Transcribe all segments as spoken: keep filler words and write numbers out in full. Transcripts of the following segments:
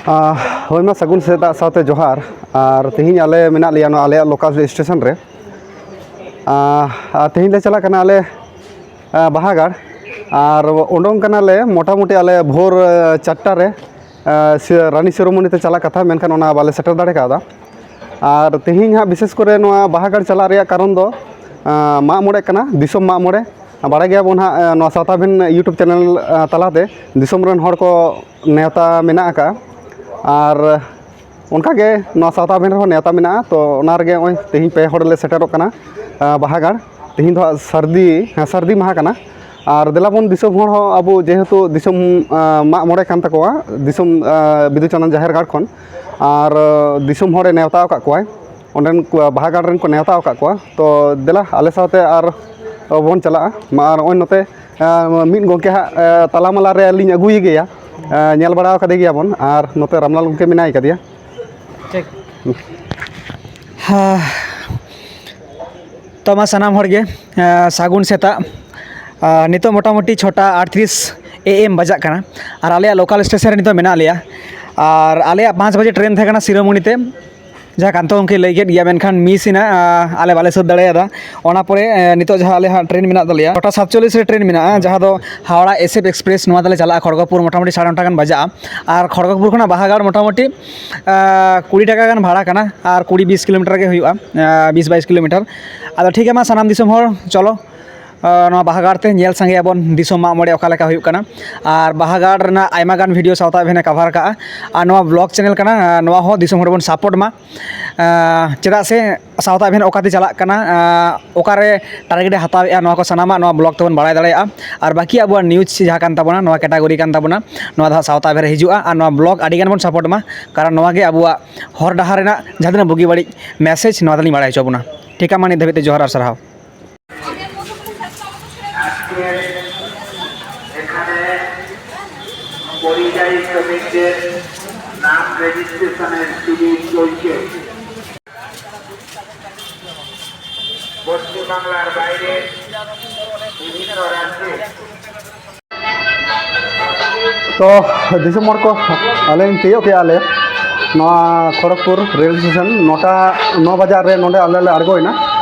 ᱟᱦ, ᱦᱳᱭ ᱢᱟ, ᱥᱟᱹᱜᱩᱱ ᱥᱮᱛᱟᱜ ᱥᱟᱶᱛᱮ ᱡᱚᱦᱟᱨ᱾ ᱟᱨ ᱛᱮᱦᱮᱧ ᱟᱞᱮ ᱢᱮᱱᱟᱜ ᱞᱮᱭᱟ ᱱᱚᱣᱟ ᱟᱞᱮᱭᱟᱜ ᱞᱳᱠᱟᱞ ᱥᱴᱮᱥᱚᱱ ᱨᱮ᱾ ᱟᱦ, ᱟᱨ ᱛᱮᱦᱮᱧ ᱞᱮ ᱪᱟᱞᱟᱜ ᱠᱟᱱᱟ ᱟᱞᱮ, ᱟᱦ, ᱵᱟᱦᱟᱜᱟᱲ᱾ ᱟᱨ ᱩᱰᱩᱝ ᱠᱟᱱᱟᱞᱮ ᱢᱚᱴᱟᱢᱩᱴᱤ ᱟᱞᱮ ᱵᱷᱳᱨ, ᱟᱦ, ᱪᱟᱨᱴᱟ ᱨᱮ, ᱟᱦ, ᱥᱮ ᱨᱟᱱᱤ ᱥᱤᱨᱳᱢᱚᱱᱤ ᱛᱮ ᱪᱟᱞᱟᱜ ᱠᱟᱛᱷᱟ, ᱢᱮᱱᱠᱷᱟᱱ ᱚᱱᱟ ᱵᱟᱞᱮ ᱥᱮᱴᱮᱨ ᱫᱟᱲᱮ ᱠᱟᱣᱫᱟ᱾ ᱟᱨ ᱛᱮᱦᱮᱧ ᱦᱟᱸᱜ ᱵᱤᱥᱮᱥ ᱠᱚᱨᱮ ᱱᱚᱣᱟ ᱵᱟᱦᱟᱜᱟᱲ ᱪᱟᱞᱟᱜ ᱨᱮᱭᱟᱜ ᱠᱟᱨᱚᱱ ᱫᱚ, ᱟᱦ, ᱢᱟᱜ ᱢᱚᱬᱮ ᱠᱟᱱᱟ, ᱫᱤᱥᱚᱢ ᱢᱟᱜ ᱢᱚᱬᱮ᱾ ᱵᱟᱲᱟᱭ ᱜᱮᱭᱟᱵᱚᱱ ᱦᱟᱸᱜ, ᱟᱦ, ᱱᱚᱣᱟ ᱥᱟᱶᱛᱟ ᱵᱷᱤᱱ YouTube ᱪᱮᱱᱮᱞ, ᱟᱦ, ᱛᱟᱞᱟᱛᱮ ᱫᱤᱥᱚᱢ ᱨᱮᱱ ᱦᱚᱲ ᱠᱚ ᱱᱮᱣᱛᱟ ᱢᱮᱱᱟᱜ ᱟᱠᱟᱫᱼᱟ᱾ ᱟᱨ ᱚᱱᱠᱟᱜᱮ ᱱᱚᱣᱟ ᱥᱟᱶᱛᱟ ᱵᱷᱤᱱ ᱨᱮᱦᱚᱸ ᱱᱮᱣᱛᱟ ᱢᱮᱱᱟᱜᱼᱟ᱾ ᱛᱚ ᱚᱱᱟ ᱨᱮᱜᱮ ᱱᱚᱜᱼᱚᱭ ᱛᱮᱦᱮᱧ ᱯᱮ ᱦᱚᱲ ᱞᱮ ᱥᱮᱴᱮᱨᱚᱜ ᱠᱟᱱᱟ, ᱟᱦ, ᱵᱟᱦᱟᱜᱟᱲ᱾ ᱛᱮᱦᱮᱧ ᱫᱚ ᱦᱟᱸᱜ ᱥᱟᱹᱨᱫᱤ, ᱦᱮᱸ, ᱥᱟᱹᱨᱫᱤ ᱢᱟᱦᱟ ᱠᱟᱱᱟ᱾ ᱟᱨ ᱫᱮᱞᱟ ᱵᱚᱱ ᱫᱤᱥᱚᱢ ᱦᱚᱲ ᱦᱚᱸ ᱟᱵᱚ ᱡᱮᱦᱮᱛᱩ ᱫᱤᱥᱚᱢ, ᱟᱦ, ᱢᱟᱜ ᱢᱚᱬᱮ ᱠᱟᱱ ᱛᱟᱠᱚᱣᱟ, ᱫᱤᱥᱚᱢ, ᱟᱦ, ᱵᱤᱫᱩ ᱪᱟᱸᱫᱟᱱ ᱡᱟᱦᱮᱨ ᱜᱟᱲ ᱠᱷᱚᱱ, ᱟᱨ, ᱟᱦ, ᱫᱤᱥᱚᱢ ᱦᱚᱲᱮ ᱱᱮᱣᱛᱟ ᱟᱠᱟᱫ ᱠᱚᱣᱟᱭ, ᱚᱸᱰᱮᱱ ᱠᱚ ᱵᱟᱦᱟᱜᱟᱲ ᱨᱮᱱ ᱠᱚ ᱱᱮᱣᱛᱟ ᱟᱠᱟᱫ ᱠᱚᱣᱟ᱾ ᱛᱚ ᱫᱮᱞᱟ ᱟᱞᱮ ᱥᱟᱶᱛᱮ ᱟᱨ ᱵᱚᱱ ᱪᱟᱞᱟᱜᱼᱟ᱾ ᱢᱟ, ᱟᱨ ᱱᱚᱜᱼᱚᱭ ᱱᱚᱛᱮ, ᱟᱦ, ᱢᱤᱫ ᱜᱚᱢᱠᱮ ᱦᱟᱸᱜ, ᱟᱦ, ᱛᱟᱞᱟ ᱢᱟᱞᱟ ᱨᱮ ᱞᱤᱧ ᱟᱹᱜᱩᱭᱮ ᱜᱮᱭᱟ᱾ ᱟᱦ, ᱧᱮᱞ ᱵᱟᱲᱟ ᱟᱠᱟᱫᱮ ᱜᱮᱭᱟᱵᱚᱱ᱾ ᱟᱨ ᱱᱚᱛᱮ ᱨᱟᱢᱞᱟᱞ ᱜᱚᱢᱠᱮ ᱢᱮᱱᱟᱭ ᱠᱟᱫᱮᱭᱟ᱾ ᱴᱷᱤᱠ᱾ ᱦᱮᱸ᱾ ᱛᱚ ᱢᱟ ᱥᱟᱱᱟᱢ ᱦᱚᱲ ᱜᱮ, ᱟᱦ, ᱥᱟᱹᱜᱩᱱ ᱥᱮᱛᱟᱜ᱾ ᱟᱦ, ᱱᱤᱛᱚᱜ ᱢᱚᱴᱟᱢᱩᱴᱤ ᱪᱷᱚᱴᱟ ᱟᱴᱛᱨᱤᱥ A M ᱵᱟᱡᱟᱜ ᱠᱟᱱᱟ᱾ ᱟᱨ ᱟᱞᱮᱭᱟᱜ ᱞᱳᱠᱟᱞ ᱥᱴᱮᱥᱚᱱ ᱨᱮ ᱱᱤᱛᱚᱜ ᱢᱮᱱᱟᱜ ᱞᱮᱭᱟ᱾ ᱟᱨ ᱟᱞᱮᱭᱟᱜ ᱯᱟᱸᱪ ᱵᱟᱡᱮ ᱴᱨᱮᱱ ᱛᱟᱦᱮᱸ ᱠᱟᱱᱟ ᱥᱤᱨᱳᱢᱚᱱᱤ ᱛᱮ, ᱡᱟᱦᱟᱸ ᱠᱟᱱᱛᱚ ᱜᱚᱢᱠᱮ ᱞᱟᱹᱭ ᱠᱮᱫ ᱜᱮᱭᱟ, ᱢᱮᱱᱠᱷᱟᱱ ᱢᱤᱥ ᱮᱱᱟ᱾ ᱟᱦ, ᱟᱞᱮ ᱵᱟᱞᱮ ᱥᱟᱹᱛ ᱫᱟᱲᱮᱭᱟᱫᱟ᱾ ᱚᱱᱟ ᱯᱚᱨᱮ, ᱟᱦ, ᱱᱤᱛᱚᱜ ᱡᱟᱦᱟᱸ ᱟᱞᱮ ᱦᱟᱸᱜ ᱴᱨᱮᱱ ᱢᱮᱱᱟᱜ ᱛᱟᱞᱮᱭᱟ, ᱪᱷᱚᱴᱟ ᱥᱟᱛᱪᱚᱞᱞᱤᱥ ᱨᱮ ᱴᱨᱮᱱ ᱢᱮᱱᱟᱜᱼᱟ, ᱡᱟᱦᱟᱸ ᱫᱚ ᱦᱟᱣᱲᱟ S F Express, ᱱᱚᱣᱟ ᱛᱮᱞᱮ ᱪᱟᱞᱟᱜᱼᱟ ᱠᱷᱚᱲᱜᱚᱯᱩᱨ, ᱢᱚᱴᱟᱢᱩᱴᱤ ᱥᱟᱲᱮ ᱱᱚᱴᱟ ᱜᱟᱱ ᱵᱟᱡᱟᱜᱼᱟ᱾ ᱟᱨ ᱠᱷᱚᱲᱜᱚᱯᱩᱨ ᱠᱷᱚᱱᱟᱜ ᱵᱟᱦᱟᱜᱟᱲ ᱢᱚᱴᱟᱢᱩᱴᱤ, ᱟᱦ, ᱠᱩᱲᱤ ᱴᱟᱠᱟ ᱜᱟᱱ ᱵᱷᱟᱲᱟ ᱠᱟᱱᱟ, ᱟᱨ ᱠᱩᱲᱤ ᱵᱤᱥ ᱠᱤᱞᱳᱢᱤᱴᱟᱨ ᱜᱮ ᱦᱩᱭᱩᱜᱼᱟ, ᱟᱦ, ᱵᱤᱥ ᱵᱟᱭᱤᱥ ᱠᱤᱞᱳᱢᱤᱴᱟᱨ᱾ ᱟᱫᱚ ᱴᱷᱤᱠ ᱜᱮᱭᱟ, ᱢᱟ ᱥᱟᱱᱟᱢ ᱫᱤᱥᱚᱢ ᱦᱚᱲ ᱪᱚᱞᱚ, ᱟᱦ, ᱱᱚᱣᱟ ᱵᱟᱦᱟᱜᱟᱲ ᱛᱮ ᱧᱮᱞ ᱥᱟᱸᱜᱮᱭᱟᱵᱚᱱ ᱫᱤᱥᱚᱢ ᱢᱟᱜ ᱢᱚᱬᱮ ᱚᱠᱟ ᱞᱮᱠᱟ ᱦᱩᱭᱩᱜ ᱠᱟᱱᱟ᱾ ᱟᱨ ᱵᱟᱦᱟᱜᱟᱲ ᱨᱮᱱᱟᱜ ᱟᱭᱢᱟ ᱜᱟᱱ ᱵᱷᱤᱰᱤᱭᱳ ᱥᱟᱶᱛᱟ ᱵᱷᱤᱱ ᱮ ᱠᱟᱵᱷᱟᱨ ᱠᱟᱜᱼᱟ᱾ ᱟᱨ ᱱᱚᱣᱟ ᱵᱞᱚᱜ ᱪᱮᱱᱮᱞ ᱠᱟᱱᱟ, ᱟᱦ, ᱱᱚᱣᱟ ᱦᱚᱸ ᱫᱤᱥᱚᱢ ᱦᱚᱲ ᱵᱚᱱ ᱥᱟᱯᱳᱨᱴ ᱢᱟ᱾ ᱟᱦ, ᱪᱮᱫᱟᱜ ᱥᱮ ᱥᱟᱶᱛᱟ ᱵᱷᱤᱱ ᱚᱠᱟᱛᱮ ᱪᱟᱞᱟᱜ ᱠᱟᱱᱟ, ᱟᱦ, ᱚᱠᱟᱨᱮ ᱴᱟᱨᱜᱮᱴ ᱮ ᱦᱟᱛᱟᱣᱮᱫᱼᱟ, ᱱᱚᱣᱟ ᱠᱚ ᱥᱟᱱᱟᱢᱟᱜ ᱱᱚᱣᱟ ᱵᱞᱚᱜ ᱛᱮᱵᱚᱱ ᱵᱟᱲᱟᱭ ᱫᱟᱲᱮᱭᱟᱜᱼᱟ᱾ ᱟᱨ ᱵᱟᱹᱠᱤ ᱟᱵᱚᱣᱟᱜ ᱱᱤᱭᱩᱡᱽ ᱡᱟᱦᱟᱸ ᱠᱟᱱ ᱛᱟᱵᱚᱱᱟ, ᱱᱚᱣᱟ ᱠᱮᱴᱟᱜᱚᱨᱤ ᱠᱟᱱ ᱛᱟᱵᱚᱱᱟ, ᱱᱚᱣᱟ ᱫᱚ ᱦᱟᱸᱜ ᱥᱟᱶᱛᱟ ᱵᱷᱤᱱ ᱨᱮ ᱦᱤᱡᱩᱜᱼᱟ᱾ ᱟᱨ ᱱᱚᱣᱟ ᱵᱞᱚᱜ ᱟᱹᱰᱤ ᱜᱟᱱ ᱵᱚᱱ ᱥᱟᱯᱳᱨᱴ ᱢᱟ, ᱠᱟᱨᱚᱱ ᱱᱚᱣᱟ ᱜᱮ ᱟᱵᱚᱣᱟᱜ ᱦᱚᱨ ᱰᱟᱦᱟᱨ ᱨᱮᱱᱟᱜ ᱡᱟᱦᱟᱸ ᱛᱤᱱᱟᱹᱜ ᱵᱩᱜᱤ ᱵᱟᱹᱲᱤᱡ ᱢᱮᱥᱮᱡᱽ, ᱱᱚᱣᱟ ᱫᱚᱞᱤᱧ ᱵᱟᱲᱟᱭ ᱦᱚᱪᱚ ᱵᱚᱱᱟ᱾ ᱴᱷᱤᱠᱟ, ᱢᱟ ᱱᱤᱛ ᱫᱷᱟᱹᱵᱤᱡ ᱛᱮ ᱡᱚᱦᱟᱨ ᱟᱨ ᱥᱟᱨᱦᱟᱣ᱾ আজকের এখানে পরিযায়ী শ্রমিকদের নাম রেজিস্ট্রেশনের শিবির চলছে। পশ্চিমবাংলার বাইরে বিভিন্ন রাজ্যে ᱛᱚ ᱫᱤᱥᱚᱢ ᱦᱚᱲ ᱠᱚ, ᱟᱞᱮ ᱛᱤᱭᱳᱜ ᱠᱮᱜᱼᱟ ᱞᱮ ᱱᱚᱣᱟ ᱠᱷᱚᱲᱚᱜᱽᱯᱩᱨ ᱨᱮᱞ ᱥᱴᱮᱥᱚᱱ᱾ ᱱᱚᱴᱟ, ᱱᱚ ᱵᱟᱡᱟᱜ ᱨᱮ ᱱᱚᱰᱮ ᱟᱞᱮ ᱞᱮ ᱟᱬᱜᱚᱭᱮᱱᱟ᱾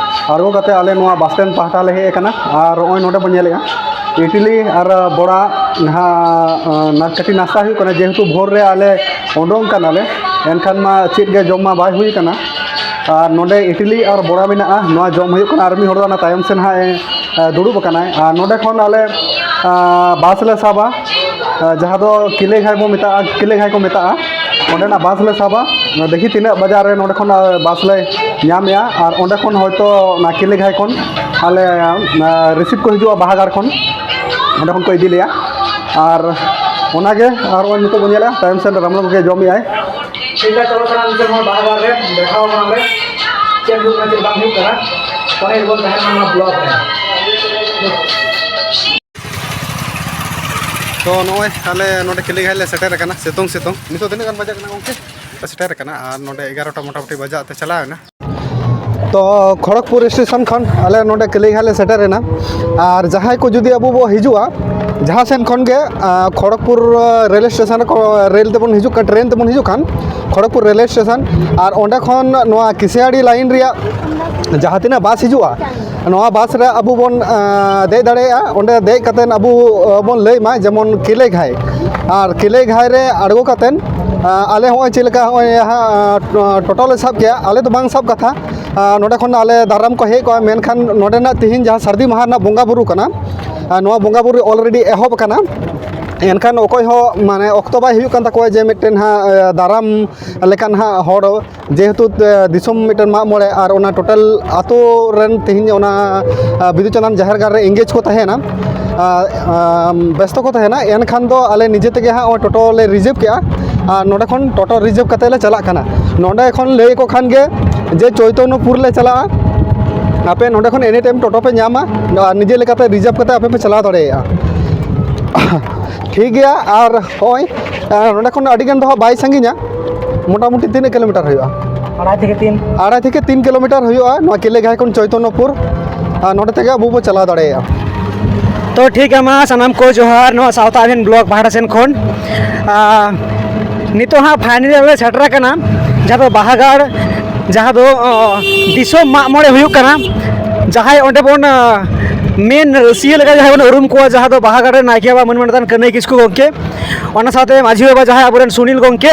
ᱟᱬᱜᱚ ᱠᱟᱛᱮ ᱟᱞᱮ ᱱᱚᱣᱟ ᱵᱟᱥ ᱥᱴᱮᱱᱰ ᱯᱟᱦᱴᱟ ᱞᱮ ᱦᱮᱡ ᱟᱠᱟᱱᱟ᱾ ᱟᱨ ᱱᱚᱜᱼᱚᱭ ᱱᱚᱰᱮ ᱵᱚᱱ ᱧᱮᱞᱮᱜᱼᱟ ᱤᱰᱞᱤ ᱟᱨ ᱵᱚᱲᱟ, ᱱᱟᱦᱟᱜ ᱠᱟᱹᱴᱤᱡ ᱱᱟᱥᱛᱟ ᱦᱩᱭᱩᱜ ᱠᱟᱱᱟ, ᱡᱮᱦᱮᱛᱩ ᱵᱷᱳᱨ ᱨᱮ ᱟᱞᱮ ᱩᱰᱩᱝ ᱠᱟᱱᱟᱞᱮ, ᱮᱱᱠᱷᱟᱱ ᱢᱟ ᱪᱮᱫ ᱜᱮ ᱡᱚᱢ ᱢᱟ ᱵᱟᱭ ᱦᱩᱭ ᱠᱟᱱᱟ᱾ ᱟᱨ ᱱᱚᱰᱮ ᱤᱰᱞᱤ ᱟᱨ ᱵᱚᱲᱟ ᱢᱮᱱᱟᱜᱼᱟ, ᱱᱚᱣᱟ ᱡᱚᱢ ᱦᱩᱭᱩᱜ ᱠᱟᱱᱟ᱾ ᱟᱨ ᱢᱤᱫ ᱦᱚᱲ ᱫᱚ ᱚᱱᱟ ᱛᱟᱭᱚᱢ ᱥᱮᱱ ᱦᱟᱸᱜ ᱮ, ᱮ, ᱫᱩᱲᱩᱵ ᱟᱠᱟᱱᱟᱭ᱾ ᱟᱨ ᱱᱚᱰᱮ ᱠᱷᱚᱱ ᱟᱞᱮ, ᱟ, ᱵᱟᱥ ᱞᱮ ᱥᱟᱵᱟ, ᱟ, ᱡᱟᱦᱟᱸ ᱫᱚ ᱠᱤᱞᱮ ᱜᱷᱟᱭ ᱵᱚ ᱢᱮᱛᱟᱜᱼᱟ, ᱠᱤᱞᱮ ᱜᱷᱟᱭ ᱠᱚ ᱢᱮᱛᱟᱜᱼᱟ᱾ ᱚᱸᱰᱮᱱᱟᱜ ᱵᱟᱥ ᱞᱮ ᱥᱟᱵᱟ᱾ ᱫᱮᱠᱷᱤ ᱛᱤᱱᱟᱹᱜ ᱵᱟᱡᱟᱨ ᱨᱮ ᱱᱚᱰᱮ ᱠᱷᱚᱱ, ᱟ, ᱵᱟᱥ ᱞᱮ ᱧᱟᱢᱮᱜᱼᱟ᱾ ᱟᱨ ᱚᱸᱰᱮ ᱠᱷᱚᱱ ᱦᱚᱭᱛᱳ ᱚᱱᱟ ᱠᱤᱞᱮ ᱜᱷᱟᱭ ᱠᱷᱚᱱ ᱟᱞᱮ, ᱟ, ᱨᱤᱥᱤᱵᱷ ᱠᱚ ᱦᱤᱡᱩᱜᱼᱟ ᱵᱟᱦᱟᱜᱟᱲ ᱠᱷᱚᱱ, ᱚᱸᱰᱮ ᱠᱷᱚᱱ ᱠᱚ ᱤᱫᱤ ᱞᱮᱭᱟ᱾ ᱟᱨ ᱚᱱᱟᱜᱮ, ᱟᱨ ᱱᱚᱜᱼᱚᱭ ᱱᱤᱛᱚᱜ ᱵᱚᱱ ᱧᱮᱞᱮᱜᱼᱟ ᱛᱟᱭᱚᱢ ᱥᱮᱫ ᱨᱮ ᱨᱟᱢᱱᱚ ᱜᱚᱢᱠᱮ ᱡᱚᱢᱮᱜᱼᱟᱭ᱾ ᱴᱷᱤᱠ ᱜᱮᱭᱟ, ᱪᱚᱞᱚ ᱛᱟᱦᱚᱞᱮ ᱱᱤᱛᱚᱜ ᱦᱚᱸ ᱵᱟᱦᱟᱜᱟᱲ ᱨᱮ ᱫᱮᱠᱷᱟᱣ ᱟᱵᱚᱱᱟᱞᱮ ᱪᱮᱫ ᱦᱩᱭᱩᱜ ᱠᱟᱱᱟ, ᱪᱮᱫ ᱵᱟᱝ ᱦᱩᱭᱩᱜ ᱠᱟᱱᱟ᱾ ᱛᱚᱵᱮ ᱵᱚᱱ ᱛᱟᱦᱮᱱᱟ ᱱᱚᱣᱟ ᱵᱞᱚᱜ ᱨᱮ᱾ ᱛᱚ ᱱᱚᱜᱼᱚᱭ ᱟᱞᱮ ᱱᱚᱰᱮ ᱠᱤᱞᱤ ᱜᱷᱟᱴ ᱞᱮ ᱥᱮᱴᱮᱨ ᱟᱠᱟᱱᱟ ᱥᱤᱛᱩᱝ ᱥᱤᱛᱩᱝ᱾ ᱱᱤᱛᱚᱜ ᱛᱤᱱᱟᱹᱜ ᱜᱟᱱ ᱵᱟᱡᱟᱜ ᱠᱟᱱᱟ ᱜᱚᱢᱠᱮ? ᱥᱮᱴᱮᱨ ᱟᱠᱟᱱᱟ ᱟᱨ ᱱᱚᱰᱮ ᱮᱜᱟᱨᱚᱴᱟ ᱢᱚᱴᱟᱢᱩᱴᱤ ᱵᱟᱡᱟᱜ ᱛᱮ ᱪᱟᱞᱟᱣ ᱮᱱᱟ᱾ ᱛᱚ ᱠᱷᱚᱲᱚᱜᱽᱯᱩᱨ ᱥᱴᱮᱥᱚᱱ ᱠᱷᱚᱱ ᱟᱞᱮ ᱱᱚᱰᱮ ᱠᱟᱹᱞᱟᱹᱭᱜᱷᱟᱴ ᱞᱮ ᱥᱮᱴᱮᱨ ᱮᱱᱟ᱾ ᱟᱨ ᱡᱟᱦᱟᱸᱭ ᱠᱚ ᱡᱩᱫᱤ ᱟᱵᱚ ᱵᱚ ᱦᱤᱡᱩᱜᱼᱟ, ᱡᱟᱦᱟᱸ ᱥᱮᱱ ᱠᱷᱚᱱ ᱜᱮ, ᱟ, ᱠᱷᱚᱲᱚᱜᱽᱯᱩᱨ, ᱟ, ᱨᱮᱞ ᱥᱴᱮᱥᱚᱱ ᱨᱮ ᱠᱚ, ᱨᱮᱞ ᱛᱮᱵᱚᱱ ᱦᱤᱡᱩᱜ ᱠᱷᱟᱱ, ᱴᱨᱮᱱ ᱛᱮᱵᱚᱱ ᱦᱤᱡᱩᱜ ᱠᱷᱟᱱ, ᱠᱷᱚᱲᱚᱜᱽᱯᱩᱨ ᱨᱮᱞ ᱥᱴᱮᱥᱚᱱ, ᱟᱨ ᱚᱸᱰᱮ ᱠᱷᱚᱱ ᱱᱚᱣᱟ ᱠᱤᱥᱤᱭᱟᱲᱤ ᱞᱟᱭᱤᱱ ᱨᱮᱭᱟᱜ ᱡᱟᱦᱟᱸ ᱛᱤᱱᱟᱹᱜ ᱵᱟᱥ ᱦᱤᱡᱩᱜᱼᱟ, ᱱᱚᱣᱟ ᱵᱟᱥ ᱨᱮ ᱟᱵᱚ ᱵᱚᱱ, ᱟ, ᱫᱮᱡ ᱫᱟᱲᱮᱭᱟᱜᱼᱟ᱾ ᱚᱸᱰᱮ ᱫᱮᱡ ᱠᱟᱛᱮᱫ ᱟᱵᱚ, ᱟ, ᱵᱚᱱ ᱞᱟᱹᱭ ᱢᱟ, ᱡᱮᱢᱚᱱ ᱠᱤᱞᱟᱹᱭᱜᱷᱟᱴ, ᱟᱨ ᱠᱤᱞᱟᱹᱭᱜᱷᱟᱴ ᱨᱮ ᱟᱬᱜᱚ ᱠᱟᱛᱮᱫ, ᱟ, ᱟᱞᱮ ᱦᱚᱸᱜᱼᱚᱭ ᱪᱮᱫ ᱞᱮᱠᱟ ᱦᱚᱸᱜᱼᱚᱭ ᱦᱟᱸᱜ, ᱟ, ᱴᱳᱴᱳ ᱞᱮ ᱥᱟᱵ ᱠᱮᱜᱼᱟ, ᱟᱞᱮ ᱫᱚ ᱵᱟᱝ ᱥᱟᱵ ᱠᱟᱛᱷᱟ, ᱟᱨ ᱱᱚᱰᱮ ᱠᱷᱚᱱ ᱟᱞᱮ ᱫᱟᱨᱟᱢ ᱠᱚ ᱦᱮᱡ ᱠᱚᱜᱼᱟ, ᱢᱮᱱᱠᱷᱟᱱ ᱱᱚᱰᱮᱱᱟᱜ ᱛᱮᱦᱮᱧ ᱡᱟᱦᱟᱸ ᱥᱟᱹᱨᱫᱤ ᱢᱟᱦᱟ ᱨᱮᱱᱟᱜ ᱵᱚᱸᱜᱟ ᱵᱩᱨᱩ ᱠᱟᱱᱟ, ᱟᱨ ᱱᱚᱣᱟ ᱵᱚᱸᱜᱟ ᱵᱩᱨᱩ already ᱮᱦᱚᱵ ᱟᱠᱟᱱᱟ᱾ ᱮᱱᱠᱷᱟᱱ ᱚᱠᱚᱭ ᱦᱚᱸ ᱢᱟᱱᱮ ᱚᱠᱛᱚ ᱵᱟᱭ ᱦᱩᱭᱩᱜ ᱠᱟᱱ ᱛᱟᱠᱚᱣᱟ ᱡᱮ ᱢᱤᱫᱴᱮᱱ ᱦᱟᱸᱜ, ᱮ, ᱫᱟᱨᱟᱢ ᱞᱮᱠᱟᱱ ᱦᱟᱸᱜ ᱦᱚᱲ, ᱡᱮᱦᱮᱛᱩ, ᱮ, ᱫᱤᱥᱚᱢ ᱢᱤᱫᱴᱮᱱ ᱢᱟᱜ ᱢᱚᱬᱮ ᱟᱨ ᱚᱱᱟ ᱴᱳᱴᱟᱞ ᱟᱛᱳ ᱨᱮᱱ ᱛᱮᱦᱮᱧ ᱚᱱᱟ, ᱟ, ᱵᱤᱫᱩ ᱪᱟᱸᱫᱟᱱ ᱡᱟᱦᱮᱨ ᱜᱟᱲ ᱨᱮ engage ᱠᱚ ᱛᱟᱦᱮᱱᱟ, ᱟ, ᱟ, ᱵᱮᱥᱛᱚ ᱠᱚ ᱛᱟᱦᱮᱱᱟ, ᱮᱱᱠᱷᱟᱱ ᱫᱚ ᱟᱞᱮ ᱱᱤᱡᱮ ᱛᱮᱜᱮ ᱦᱟᱸᱜ ᱱᱚᱜᱼᱚᱭ ᱴᱳᱴᱳ ᱞᱮ reserve ᱠᱮᱜᱼᱟ᱾ ᱟᱨ ᱱᱚᱰᱮ ᱠᱷᱚᱱ ᱴᱳᱴᱳ reserve ᱠᱟᱛᱮ ᱞᱮ ᱪᱟᱞᱟᱜ ᱠᱟᱱᱟ᱾ ᱱᱚᱰᱮ ᱠᱷᱚᱱ ᱞᱟᱹᱭ ᱟᱠᱚ ᱠᱷᱟᱱ ᱜᱮ ᱡᱮ ᱪᱳᱭᱛᱚᱱᱱᱚᱯᱩᱨ ᱞᱮ ᱪᱟᱞᱟᱜᱼᱟ, ᱟᱯᱮ ᱱᱚᱰᱮ ᱠᱷᱚᱱ any time ᱴᱳᱴᱳ ᱯᱮ ᱧᱟᱢᱟ, ᱟᱨ ᱱᱤᱡᱮ ᱞᱮᱠᱟᱛᱮ reserve ᱠᱟᱛᱮ ᱟᱯᱮ ᱯᱮ ᱪᱟᱞᱟᱣ ᱫᱟᱲᱮᱭᱟᱜᱼᱟ᱾ ᱴᱷᱤᱠ ᱜᱮᱭᱟ, ᱟᱨ ᱱᱚᱜᱼᱚᱭ, ᱟᱨ ᱱᱚᱰᱮ ᱠᱷᱚᱱ ᱟᱹᱰᱤ ᱜᱟᱱ ᱫᱚ ᱦᱟᱸᱜ ᱵᱟᱭ ᱥᱟᱺᱜᱤᱧᱟ, ᱢᱚᱴᱟᱢᱩᱴᱤ ᱛᱤᱱᱟᱹᱜ ᱠᱤᱞᱳᱢᱤᱴᱟᱨ ᱦᱩᱭᱩᱜᱼᱟ? ᱟᱲᱟᱭ ᱛᱷᱮᱠᱮ ᱛᱤᱱ᱾ ᱟᱲᱟᱭ ᱛᱷᱮᱠᱮ ᱛᱤᱱ ᱠᱤᱞᱳᱢᱤᱴᱟᱨ ᱦᱩᱭᱩᱜᱼᱟ ᱱᱚᱣᱟ ᱠᱤᱞᱟᱹᱭᱜᱷᱟᱴ ᱠᱷᱚᱱ ᱪᱳᱭᱛᱚᱱᱱᱚᱯᱩᱨ, ᱟᱨ ᱱᱚᱰᱮ ᱛᱮᱜᱮ ᱟᱵᱚ ᱵᱚ ᱪᱟᱞᱟᱣ ᱫᱟᱲᱮᱭᱟᱜᱼᱟ᱾ ᱛᱚ ᱴᱷᱤᱠ ᱜᱮᱭᱟ, ᱢᱟ ᱥᱟᱱᱟᱢ ᱠᱚ ᱡᱚᱦᱟᱨ, ᱱᱚᱣᱟ ᱥᱟᱶᱛᱟ ᱟᱵᱷᱮᱱ ᱵᱞᱚᱜ ᱯᱟᱦᱴᱟ ᱥᱮᱱ ᱠᱷᱚᱱ᱾ ᱟᱨ ᱱᱤᱛᱚᱜ ᱦᱟᱸᱜ ᱯᱷᱟᱭᱱᱮᱞ ᱨᱮ ᱥᱮᱴᱮᱨ ᱟᱠᱟᱱᱟ, ᱡᱟᱦᱟᱸ ᱫᱚ ᱵᱟᱦᱟᱜᱟᱲ, ᱡᱟᱦᱟᱸ ᱫᱚ, ᱚ, ᱫᱤᱥᱚᱢ ᱢᱟᱜ ᱢᱚᱬᱮ ᱦᱩᱭᱩᱜ ᱠᱟᱱᱟ᱾ ᱡᱟᱦᱟᱸᱭ ᱚᱸᱰᱮ ᱵᱚᱱ, ᱚ, ᱢᱮᱱ ᱨᱟᱹᱥᱤᱭᱟᱹ ᱞᱮᱠᱟ ᱡᱟᱦᱟᱸᱭ ᱵᱚᱱ ᱩᱨᱩᱢ ᱠᱚᱣᱟ, ᱡᱟᱦᱟᱸ ᱫᱚ ᱵᱟᱦᱟᱜᱟᱲ ᱨᱮ ᱱᱟᱭᱠᱮ ᱵᱟᱵᱟ ᱢᱟᱹᱱ ᱢᱟᱱᱚᱛᱟᱱ ᱠᱟᱹᱱᱟᱹᱭ ᱠᱤᱥᱠᱩ ᱜᱚᱢᱠᱮ, ᱚᱱᱟ ᱥᱟᱶᱛᱮ ᱢᱟᱹᱡᱷᱤ ᱵᱟᱵᱟ ᱡᱟᱦᱟᱸᱭ ᱟᱵᱚᱨᱮᱱ ᱥᱩᱱᱤᱞ ᱜᱚᱢᱠᱮ,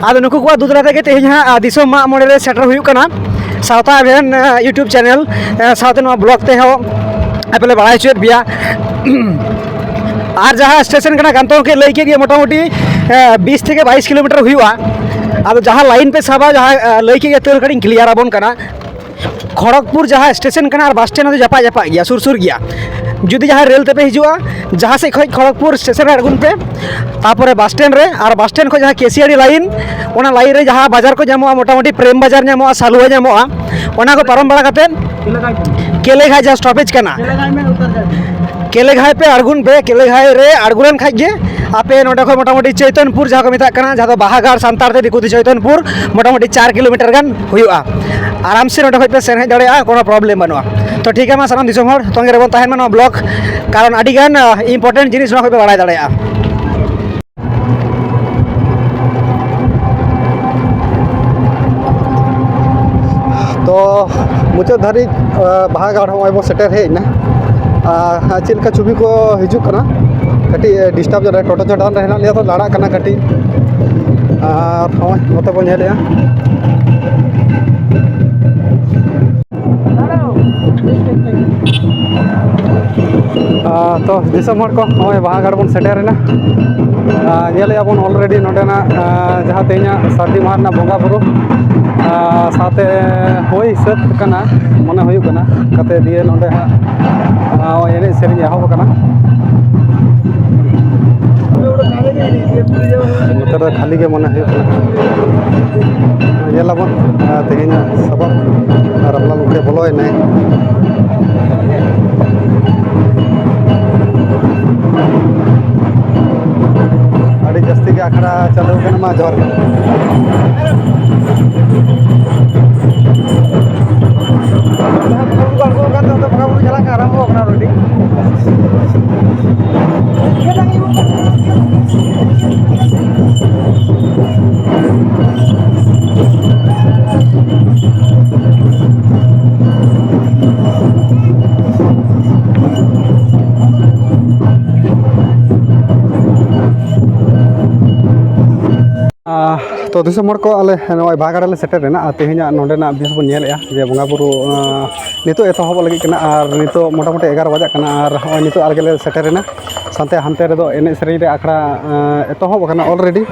ᱟᱫᱚ ᱱᱩᱠᱩ ᱠᱚᱣᱟᱜ ᱫᱩ ᱛᱟᱞᱟ ᱛᱮᱜᱮ ᱛᱮᱦᱮᱧ ᱦᱟᱸᱜ, ᱟ, ᱫᱤᱥᱚᱢ ᱢᱟᱜ ᱢᱚᱬᱮ ᱨᱮ ᱥᱮᱴᱮᱨ ᱦᱩᱭᱩᱜ ᱠᱟᱱᱟ᱾ ᱥᱟᱶᱛᱟ ᱟᱵᱷᱮᱱ, ᱟ, YouTube ᱪᱮᱱᱮᱞ, ᱟ, ᱥᱟᱶᱛᱮ ᱱᱚᱣᱟ ᱵᱞᱚᱜ ᱛᱮᱦᱚᱸ ᱟᱯᱮ ᱞᱮ ᱵᱟᱲᱟᱭ ᱦᱚᱪᱚᱭᱮᱫ ᱯᱮᱭᱟ᱾ ᱟᱨ ᱡᱟᱦᱟᱸ ᱥᱴᱮᱥᱚᱱ ᱠᱟᱱᱟ, ᱠᱟᱱᱛᱚ ᱜᱚᱢᱠᱮ ᱞᱟᱹᱭ ᱠᱮᱫ ᱜᱮᱭᱟ, ᱢᱚᱴᱟᱢᱩᱴᱤ, ᱮ, ᱵᱤᱥ ᱛᱷᱮᱠᱮ ᱵᱟᱭᱤᱥ ᱠᱤᱞᱳᱢᱤᱴᱟᱨ ᱦᱩᱭᱩᱜᱼᱟ᱾ ᱟᱫᱚ ᱡᱟᱦᱟᱸ ᱞᱟᱭᱤᱱ ᱯᱮ ᱥᱟᱵᱟ, ᱡᱟᱦᱟᱸ, ᱮ, ᱞᱟᱹᱭ ᱠᱮᱫ ᱜᱮᱭᱟ, ᱛᱟᱹᱣ ᱠᱟᱹᱴᱤᱡ ᱤᱧ ᱠᱞᱤᱭᱟᱨ ᱟᱵᱚᱱ ᱠᱟᱱᱟ᱾ ᱠᱷᱚᱲᱚᱜᱽᱯᱩᱨ ᱡᱟᱦᱟᱸ ᱥᱴᱮᱥᱚᱱ ᱠᱟᱱᱟ ᱟᱨ ᱵᱟᱥ ᱥᱴᱮᱱᱰ ᱫᱚ ᱡᱟᱯᱟᱜ ᱡᱟᱯᱟᱜ ᱜᱮᱭᱟ, ᱥᱩᱨ ᱥᱩᱨ ᱜᱮᱭᱟ᱾ ᱡᱩᱫᱤ ᱡᱟᱦᱟᱸᱭ ᱨᱮᱹᱞ ᱛᱮᱯᱮ ᱦᱤᱡᱩᱜᱼᱟ, ᱡᱟᱦᱟᱸ ᱥᱮᱫ ᱠᱷᱚᱱ ᱠᱷᱚᱲᱚᱜᱽᱯᱩᱨ ᱥᱴᱮᱥᱚᱱ ᱨᱮ ᱟᱬᱜᱚᱱ ᱯᱮ, ᱛᱟᱯᱚᱨᱮ ᱵᱟᱥ ᱥᱴᱮᱱᱰ ᱨᱮ, ᱟᱨ ᱵᱟᱥ ᱥᱴᱮᱱᱰ ᱠᱷᱚᱱ ᱡᱟᱦᱟᱸ ᱠᱮᱥᱤᱭᱟᱲᱤ ᱞᱟᱭᱤᱱ, ᱚᱱᱟ ᱞᱟᱭᱤᱱ ᱨᱮ ᱡᱟᱦᱟᱸ ᱵᱟᱡᱟᱨ ᱠᱚ ᱧᱟᱢᱚᱜᱼᱟ, ᱢᱚᱴᱟᱢᱩᱴᱤ ᱯᱨᱮᱢ ᱵᱟᱡᱟᱨ ᱧᱟᱢᱚᱜᱼᱟ, ᱥᱟᱞᱩᱣᱟ ᱧᱟᱢᱚᱜᱼᱟ, ᱚᱱᱟ ᱠᱚ ᱯᱟᱨᱚᱢ ᱵᱟᱲᱟ ᱠᱟᱛᱮᱫ ᱠᱮᱞᱮᱜᱷᱟᱴ ᱡᱟᱦᱟᱸ ᱥᱴᱚᱯᱮᱡᱽ ᱠᱟᱱᱟ, ᱠᱮᱞᱮᱜᱷᱟᱭ ᱯᱮ ᱟᱬᱜᱚᱱ ᱯᱮ᱾ ᱠᱮᱞᱮᱜᱷᱟᱭ ᱨᱮ ᱟᱬᱜᱚ ᱞᱮᱱ ᱠᱷᱟᱡ ᱜᱮ ᱟᱯᱮ ᱱᱚᱸᱰᱮ ᱠᱷᱚᱱ ᱢᱚᱴᱟᱢᱩᱴᱤ ᱪᱳᱭᱛᱚᱱᱯᱩᱨ, ᱡᱟᱦᱟᱸ ᱠᱚ ᱢᱮᱛᱟᱜ ᱠᱟᱱᱟ, ᱡᱟᱦᱟᱸ ᱫᱚ ᱵᱟᱦᱟᱜᱟᱲ ᱥᱟᱱᱛᱟᱲ ᱛᱮ, ᱫᱤᱠᱩ ᱛᱮ ᱪᱳᱭᱛᱚᱱᱯᱩᱨ, ᱢᱚᱴᱟᱢᱩᱴᱤ ᱪᱟᱨ ᱠᱤᱞᱳᱢᱤᱴᱟᱨ ᱜᱟᱱ ᱦᱩᱭᱩᱜᱼᱟ᱾ ᱟᱨᱟᱢ ᱥᱮ ᱱᱚᱸᱰᱮ ᱠᱷᱚᱱ ᱯᱮ ᱥᱮᱱ ᱦᱮᱡ ᱫᱟᱲᱮᱭᱟᱜᱼᱟ, ᱠᱳᱱᱳ ᱯᱨᱚᱵᱞᱮᱢ ᱵᱟᱹᱱᱩᱜᱼᱟ᱾ ᱛᱚ ᱴᱷᱤᱠ ᱜᱮᱭᱟ, ᱢᱟ ᱥᱟᱱᱟᱢ ᱫᱤᱥᱚᱢ ᱦᱚᱲ ᱛᱚᱸᱜᱮ ᱨᱮᱵᱚᱱ ᱛᱟᱦᱮᱱ ᱢᱟ ᱱᱚᱣᱟ ᱵᱞᱚᱜ, ᱠᱟᱨᱚᱱ ᱟᱹᱰᱤ ᱜᱟᱱ, ᱟ, ᱤᱢᱯᱚᱨᱴᱮᱱᱴ ᱡᱤᱱᱤᱥ ᱱᱚᱣᱟ ᱠᱷᱚᱱ ᱯᱮ ᱵᱟᱲᱟᱭ ᱫᱟᱲᱮᱭᱟᱜᱼᱟ᱾ ᱛᱚ ᱢᱩᱪᱟᱹᱫ ᱫᱷᱟᱹᱨᱤᱡ, ᱟ, ᱵᱟᱦᱟᱜᱟᱲ ᱦᱚᱸᱜᱼᱚᱭ ᱵᱚ ᱥᱮᱴᱮᱨ ᱦᱮᱡ ᱮᱱᱟ᱾ ᱟᱨ ᱪᱮᱫ ᱞᱮᱠᱟ ᱪᱷᱚᱵᱤ ᱠᱚ ᱦᱤᱡᱩᱜ ᱠᱟᱱᱟ, ᱠᱟᱹᱴᱤᱡ ᱰᱤᱥᱴᱟᱵᱽ ᱧᱚᱜ ᱨᱮ, ᱴᱳᱴᱳ ᱪᱚᱴᱟᱱ ᱨᱮ ᱦᱮᱱᱟᱜ ᱞᱮᱭᱟ, ᱛᱚ ᱞᱟᱲᱟᱜ ᱠᱟᱱᱟ ᱠᱟᱹᱴᱤᱡ᱾ ᱟᱨ ᱱᱚᱜᱼᱚᱭ ᱱᱚᱛᱮ ᱵᱚᱱ ᱧᱮᱞᱮᱜᱼᱟ᱾ ᱟᱨ ᱛᱚ ᱫᱤᱥᱚᱢ ᱦᱚᱲ ᱠᱚ, ᱱᱚᱜᱼᱚᱭ ᱵᱟᱦᱟᱜᱟᱲ ᱵᱚᱱ ᱥᱮᱴᱮᱨᱮᱱᱟ᱾ ᱟᱨ ᱧᱮᱞᱮᱜᱼᱟ ᱵᱚᱱ already ᱱᱚᱸᱰᱮᱱᱟᱜ, ᱟᱨ ᱡᱟᱦᱟᱸ ᱛᱮᱦᱮᱧᱟᱜ ᱥᱟᱹᱨᱫᱤ ᱢᱟᱦᱟ ᱨᱮᱱᱟᱜ ᱵᱚᱸᱜᱟ ᱵᱩᱨᱩ, ᱟᱨ ᱥᱟᱶᱛᱮ ᱦᱩᱭ ᱥᱟᱹᱛ ᱠᱟᱱᱟ ᱢᱚᱱᱮ ᱦᱩᱭᱩᱜ ᱠᱟᱱᱟ᱾ ᱠᱟᱛᱮ ᱫᱤᱭᱮ ᱱᱚᱸᱰᱮ ᱦᱟᱸᱜ, ᱟᱨ ᱱᱚᱜᱼᱚᱭ ᱮᱱᱮᱡ ᱥᱮᱨᱮᱧ ᱮᱦᱚᱵ ᱟᱠᱟᱱᱟ᱾ ᱱᱚᱛᱮ ᱫᱚ ᱠᱷᱟᱹᱞᱤ ᱜᱮ ᱢᱚᱱᱮ ᱦᱩᱭᱩᱜ ᱠᱟᱱᱟ᱾ ᱧᱮᱞᱟᱵᱚᱱ, ᱟᱨ ᱛᱮᱦᱮᱧᱟᱜ ᱥᱟᱯᱟᱵ ᱟᱨ ᱨᱟᱢᱞᱟᱞ ᱜᱚᱢᱠᱮ ᱵᱚᱞᱚᱭᱮᱱᱟᱭ᱾ ᱟᱹᱰᱤ ᱡᱟᱹᱥᱛᱤ ᱜᱮ ᱟᱠᱷᱲᱟ ᱪᱟᱹᱞᱩ ᱟᱠᱟᱱᱟ᱾ ᱢᱟ ᱡᱚᱦᱟᱨ ᱜᱮ᱾ ᱵᱚᱸᱜᱟ ᱵᱩᱨᱩ ᱠᱚ ᱟᱬᱜᱚ ᱟᱠᱟᱱ ᱛᱮ ᱵᱚᱸᱜᱟ ᱵᱩᱨᱩ ᱪᱟᱞᱟᱜ ᱠᱟᱱᱟ, ᱟᱨᱟᱢᱵᱚ ᱟᱠᱟᱱᱟ already᱾ ᱟᱨ ᱛᱚ ᱫᱤᱥᱚᱢ ᱦᱚᱲ ᱠᱚ, ᱟᱞᱮ ᱱᱚᱜᱼᱚᱭ ᱵᱟᱦᱟᱜᱟᱲᱟ ᱞᱮ ᱥᱮᱴᱮᱨ ᱮᱱᱟ᱾ ᱟᱨ ᱛᱮᱦᱮᱧᱟᱜ ᱱᱚᱰᱮᱱᱟᱜ ᱵᱷᱤᱭᱩ ᱵᱚᱱ ᱧᱮᱞᱮᱫᱼᱟ ᱡᱮ ᱵᱚᱸᱜᱟᱼᱵᱩᱨᱩ, ᱟᱸ, ᱱᱤᱛᱚᱜ ᱮᱛᱚᱦᱚᱵᱚᱜ ᱞᱟᱹᱜᱤᱫ ᱠᱟᱱᱟ᱾ ᱟᱨ ᱱᱤᱛᱚᱜ ᱢᱚᱴᱟᱢᱩᱴᱤ ᱮᱜᱟᱨᱚ ᱵᱟᱡᱟᱜ ᱠᱟᱱᱟ᱾ ᱟᱨ ᱱᱚᱜᱼᱚᱭ ᱱᱤᱛᱚᱜ ᱟᱞᱮ ᱜᱮᱞᱮ ᱥᱮᱴᱮᱨ ᱮᱱᱟ᱾ ᱥᱟᱶᱛᱮ ᱦᱟᱱᱛᱮ ᱨᱮᱫᱚ ᱮᱱᱮᱡ ᱥᱮᱨᱮᱧ ᱨᱮ ᱟᱠᱷᱲᱟ, ᱟᱸ, ᱮᱛᱚᱦᱚᱵ ᱟᱠᱟᱱᱟ already᱾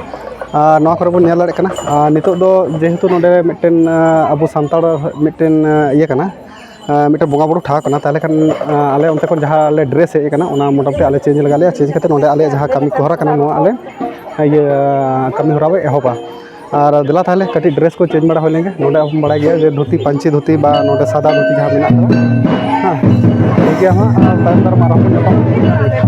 ᱟᱨ ᱱᱚᱣᱟ ᱠᱚᱨᱮ ᱵᱚᱱ ᱧᱮᱞ ᱫᱟᱲᱮᱭᱟᱜ ᱠᱟᱱᱟ᱾ ᱟᱨ ᱱᱤᱛᱚᱜ ᱫᱚ ᱡᱮᱦᱮᱛᱩ ᱱᱚᱰᱮ ᱢᱤᱫᱴᱮᱱ, ᱟᱸ, ᱟᱵᱚ ᱥᱟᱱᱛᱟᱲ ᱢᱤᱫᱴᱮᱱ, ᱟᱸ, ᱤᱭᱟᱹ ᱠᱟᱱᱟ, ᱟᱸ, ᱢᱤᱫᱴᱮᱱ ᱵᱚᱸᱜᱟᱼᱵᱩᱨᱩ ᱴᱷᱟᱶ ᱠᱟᱱᱟ᱾ ᱛᱟᱦᱚᱞᱮ ᱠᱷᱟᱱ, ᱟᱸ, ᱟᱞᱮ ᱚᱱᱛᱮ ᱠᱷᱚᱱ ᱡᱟᱦᱟᱸ ᱞᱮ ᱰᱨᱮᱥ ᱦᱮᱡ ᱟᱠᱟᱱᱟ, ᱚᱱᱟ ᱢᱚᱴᱟᱢᱩᱴᱤ ᱟᱞᱮ ᱪᱮᱧᱡᱽ ᱞᱟᱜᱟᱣ ᱞᱮᱭᱟ᱾ ᱪᱮᱧᱡᱽ ᱠᱟᱛᱮ ᱱᱚᱰᱮ ᱟᱞᱮᱭᱟᱜ ᱡᱟᱦᱟᱸ ᱠᱟᱹᱢᱤ ᱠᱚ ᱦᱚᱨᱟ ᱠᱟᱱᱟ, ᱱᱚᱣᱟ ᱟᱞᱮ, ᱤᱭᱟᱹ, ᱠᱟᱹᱢᱤ ᱦᱚᱨᱟ ᱞᱮ ᱮᱦᱚᱵᱟ᱾ ᱟᱨ ᱫᱮᱞᱟ ᱛᱟᱦᱚᱞᱮ ᱠᱟᱹᱴᱤᱡ ᱰᱨᱮᱥ ᱠᱚ ᱪᱮᱧᱡᱽ ᱵᱟᱲᱟ ᱦᱩᱭ ᱞᱮᱱᱜᱮ᱾ ᱱᱚᱰᱮ ᱟᱵᱚ ᱵᱚᱱ ᱵᱟᱲᱟᱭ ᱜᱮᱭᱟ ᱡᱮ ᱫᱷᱩᱛᱤ, ᱯᱟᱹᱧᱪᱤ ᱫᱷᱩᱛᱤ ᱵᱟ ᱱᱚᱰᱮ ᱥᱟᱫᱟ ᱫᱷᱩᱛᱤ ᱡᱟᱦᱟᱸ ᱢᱮᱱᱟᱜ ᱟᱠᱟᱫᱟ᱾ ᱦᱮᱸ, ᱴᱷᱤᱠ ᱜᱮᱭᱟ, ᱢᱟ ᱟᱨ ᱛᱟᱭᱚᱢ ᱫᱟᱨᱟᱢ ᱟᱨᱦᱚᱸ ᱵᱚᱱ ᱧᱟᱯᱟᱢᱟ᱾